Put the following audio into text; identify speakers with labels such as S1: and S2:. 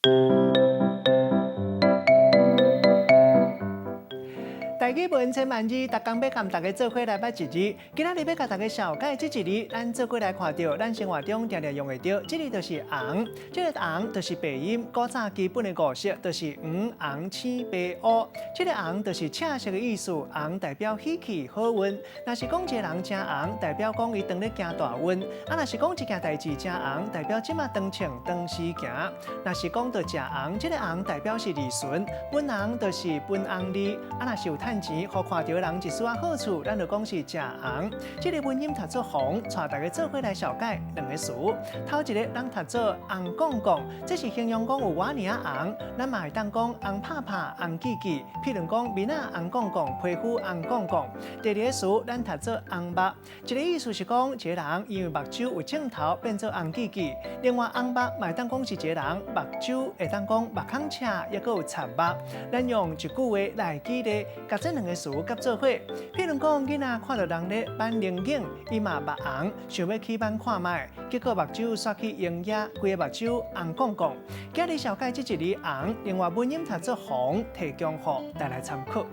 S1: 台語文千萬字，逐工欲佮大家做伙來捌一字。今仔日欲共大家紹介這一字，咱做伙來看著，咱生活中定定用會著。這個就是紅，這個紅就是白音，古早基本的五色就是黃、紅、青、白、烏。這個紅就是赤色的意思，紅代表喜氣好運。若是講一个人誠紅，代表講伊當咧行大運。啊，若是講一件代誌誠紅，代表這馬當穿當時行。若是講著食紅，這個紅代表是二旬，分紅就是分紅利。啊，若是有趁錢，予看著人一絲仔好處，咱就講是食紅。這个文音讀做紅，帶大家做伙來紹介兩個詞。頭一个咱讀做紅摃摃，這是形容講有偌爾仔紅，咱嘛會當講紅拍拍、紅記記。譬如講面仔紅摃摃，皮膚紅摃摃。第二个詞咱讀做紅目，這个意思是講一个人因為目睭有症頭變做紅記記。另外紅目嘛會當講是一個人目睭會當講目孔赤，抑閣有賊目。咱用一句話來舉例，共這兩個詞夾做伙。譬如講，囡仔看著人咧挽龍眼，伊嘛目紅，想欲去挽看覓，結果目睭煞去用野，規个目睭紅摃摃。今日紹介這一字紅，另外文音讀做紅，提供予大家參考。